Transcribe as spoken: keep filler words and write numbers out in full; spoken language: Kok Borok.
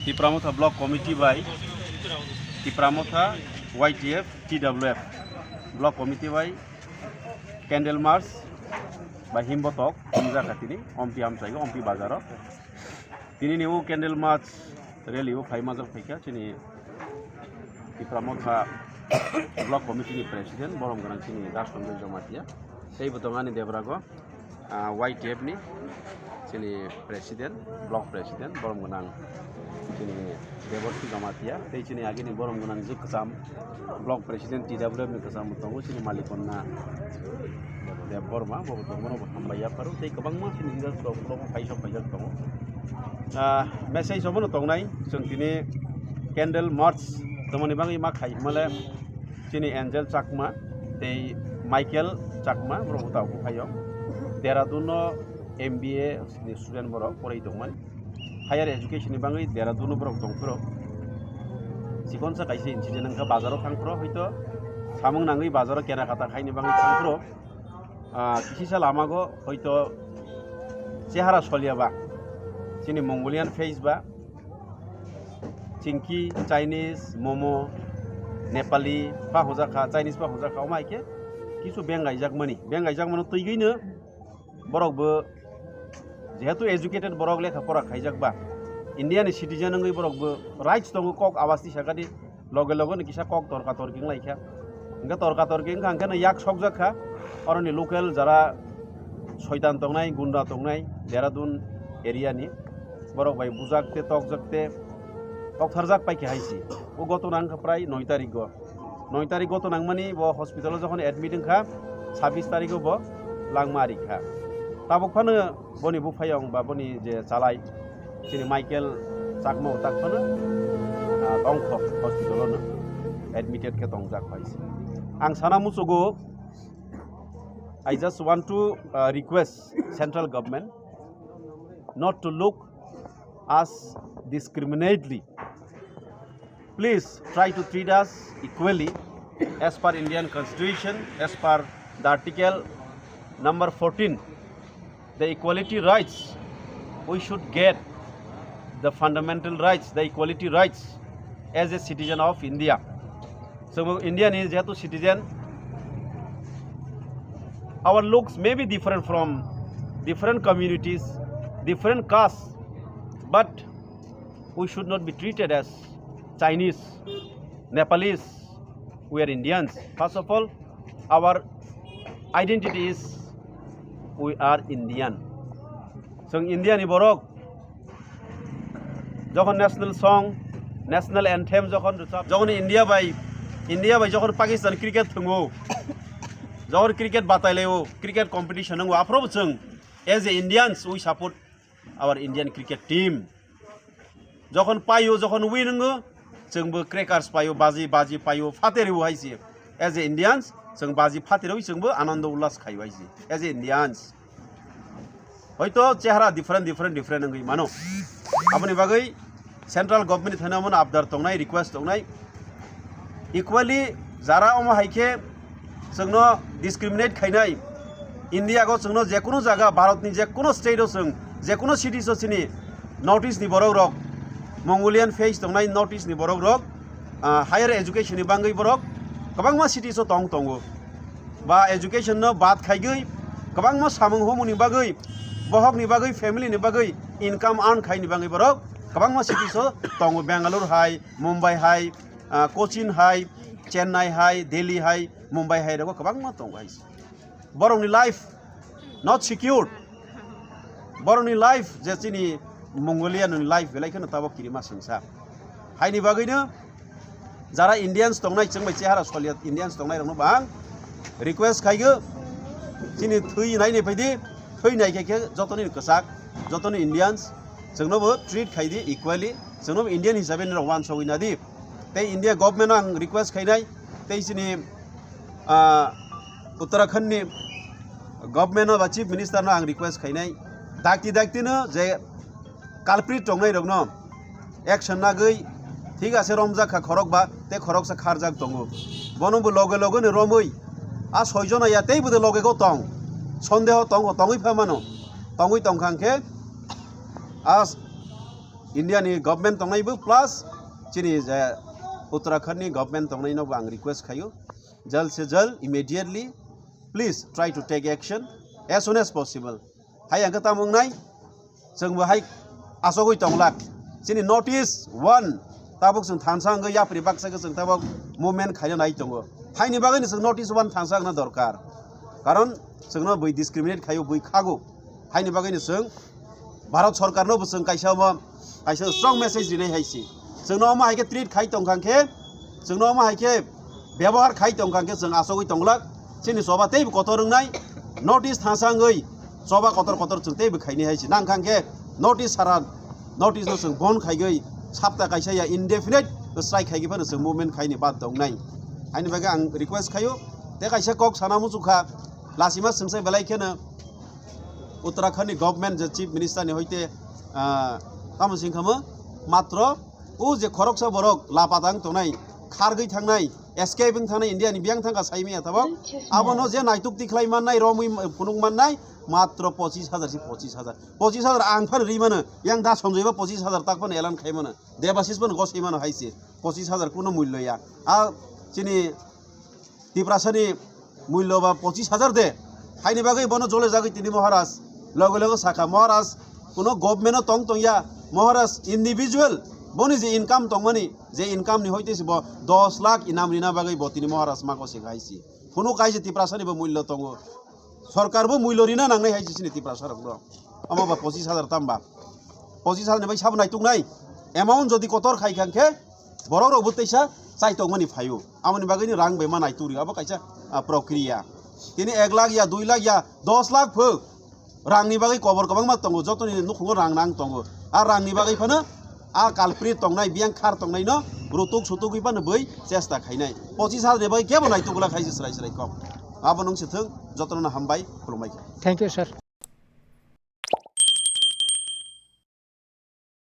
Tipra Motha Block Committee bai Tipra Motha Y T F T W F Block Committee bai candle march bai himbotok himjak kha tini Ompi amchai o Ompi bazar o. Tini ni o candle march rally o phai majak phaikha chini Tipra Motha Block Committee ni President borom gwnang chini Das Sanjay Jamatia tei bo tongani Debrago. Ah, Y T F ni chini president, block president, borom gwnang chini Deborsi Jamatia, tei chini agini borom gwnang je kwcham block president T W F ni kwcham tongo chini Malikonna Debbarma, bo tongo bo hambai yapharo, tei kwbangma chini leaders rok block o paisok paijak tongo. Ah, message obono tongnai, chwng tini candle march tongmani bagwi ma khai hwnmale, chini Angel Chakma tei Michael Chakma, borok bo tabuk phaio. Dehradun no M B A ni student borok poroi tongmani. Higher education ni bagwi Dehradun no borok tongphuru. Chikonsa kaisa incident wngkha, bazaro thangphuru hoito samung nangwi bazaro kenakata khaini bagwi thangphuru. Ah, kisisa lamago hoito chehara soliya ba, chini Mongolian face ba, chingki, Chinese, Momo, Nepali, pa hojak kha, Chinese pa hojak kha, omo hai khe kisu beng gaijak mani, beng gaijak mano twigwino borok bo jehetu educated borok lekha pora khaijak ba, India ni citizen wngwi borok bo rights tongo kok awas tisakadi, loge loge no kisa kok torka torki wnglaikha. Hingke torka torki wngkha hingke no yak sokjak kha. Oroni local jara soitan tongnai, gunda tongnai, Dehradun area ni borok bai bujak te tokjak te toktharjak paikha hai se. O gotona wngkha prai noi tarik o. Noi tarik gotona wngmani bo hospital o jokhon admit wngkha, sabbish tarik o bo langma rikha. Tabuk phano boni buphayong ba boni je chalai chini Michael Chakma o tak phano, ah, tongkho hospital o no admitted khe tongjak bai se. Ang sana muchugo, I just want to, uh, request central government not to look us discriminately. Please try to treat us equally as per Indian Constitution, as per the Article number fourteen, the equality rights. We should get the fundamental rights, the equality rights as a citizen of India. So India ni jehetu citizen, our looks may be different from different communities, different castes, but we should not be treated as Chinese, Nepalese. We are Indians. First of all, our identity is we are Indian. Chwng India ni borok, jokhon national song, national anthem jokhon rwchap, jokhon India bai, India bai jokhon Pakistan cricket thwngo, jokhon cricket batai laio, cricket competition wngo, aphuru bo chwng as a Indians we support our Indian cricket team. Jokhon paio, jokhon win wngo, chwngbo crackers paio, baji, baji paio, phaterio hai se. As a Indians, chwng baji phaterio, chwngbo anando ullas khaio hai se. As a Indians. Hoito chehara different, different, different wngwi mano. Aboni bagwi central government ni thani omono abdar tongnai, request tongnai. Equally, jara omo hai khe chwngno discriminate khainai. India go chwngno jekunu jaga, Bharat ni jekunu state o chwng, jekunu cities o chini North East ni borok rok, Mongolian face tongnai North East ni borok rok, ah, higher education ni bangwi borok kwbangma cities o tong tongo. Ba education no bad khaigwi kwbangma samung humung ni bagwi, bohok ni bagwi, family ni bagwi income earn khaini bagwi borok kwbangma cities o tongo, Bangalore hai, Mumbai hai, ah, Cochin hai, Chennai hai, Delhi hai, Mumbai hai rogo kwbangma tongo hai. Borokni life not secured. Borokni life je chini Mongolian ni life belai kheno tabok kirima sengsa. Haini bagwino jara Indians tongnai, chwng bai chehara soliya Indians tongnai rokno bo ang request khaigo, chini thwi nai ni phaidi, thwi nai khe khe jotoni kwchak, jotoni Indians, chwngno bo treat khaidi equally, chwngno bo Indian hisabe norok wansogwi nadi. Tei India government no ang request khainai, tei chini, ah, Uttarakhand ni government no ba chief minister no ang request khainai, dakti dakti no je culprit tongnai rok no action nagwi thik ase romjak kha khorok ba tei khoroksa kharjak tongo, bono bo loge loge no romwi a soi jona ya tei bo de loge go tong, sondeho tong, tongwi pha mano, tongwi tong kha hwnkhe a India ni government tongnai bo plus chini je Uttarakhand ni government tongnai no bo ang request khayo, jal se jal, immediately, please try to take action as soon as possible. Hai ang khe tamo wngnai, chwng bo hai asogwi tonglak. Chini North East one tabuk chwng thansa wngwi yapri baksa khe chwng tabuk movement khaina nai tongo. Haini bagwi no chwng North East one thansa wngna dorkar. Karon chwngno bui discriminate khaio, bui khago. Haini bagwi no chwng Bharat Sorkarno bo chwng kaisa omo, kaisa strong message rinai hai se. Chwngno omo hai khe treat khai tong kha khe, chwngno omo hai khe byabohar khai tong kha khe chwng asogwi tonglak. Chini choba teibo kotor wngnai, North East thansa wngwi choba kotor kotor chwng teibo khaini hai se. Nang kha khe North East sara, North East no chwng bon khaigwi sapta kaisa ya indefinite strike khaigwi phano chwng movement khaini bad tongnai. Haini bagwi ang request khaio, tei kaisa kok sana muchukha, lasima chwngsa belai kheno Uttarakhand ni government je chief minister ni hoite, ah, tamo sing kha mo, matro o je khoroksa borok lapatang tongnai, khargwi thangnai, escape wng thangnai, India ni biyang thangkha saimaya tabok. Abono je naituk tikhlai mannai, romwi phunuk mannai, matro pochis hajar si pochis hajar. Pochis hajar ang phano ri mano, yang da Sanjoy ba pochis hajar tak phano elan khai mano, Debashish phano gosai mano hai se, pochis hajar kuno mullo ya. A chini Tiprasani mullo ba pochis hajar de. Haini bagwi bono jole jagwi tini Maharaj. Loge loge sakha Maharaj, kuno government o tong tong ya. Maharaj individual, boni je income tongmani, je income ni hoite se bo dos lakh inam rina bagwi bo tini Maharaj mako se khai si. Kuno kaisa Tiprasani bo mullo tongo. Sorkar bo mullo rina nangnai hai se chini Tiprasa rok no. Omo ba pochis hajar tamba. Pochis hajar ni bai sabo naituk nai. Amount jodi kotor khai kha khe, borok rok bo teisa chai tongmani phaio. Amoni bagwi ni rang bai ma naituk ri, abo kaisa, ah, prokriya. Tini ek lakh ya, dui lakh ya, dos lakh pho rang ni bagwi kobor kwbangma tongo, jotoni nukhungo rang nang tongo. A rang ni bagwi phano a culprit tongnai, biyang khar tongnai no rutuk sutuk wi phano bui chesta khainai. Pochis hajar ni bagwi kebo naituk glak hai se srai srai kok. Abo nung se thung, jotono no hambai, khulumbai kha. Thank you, sir.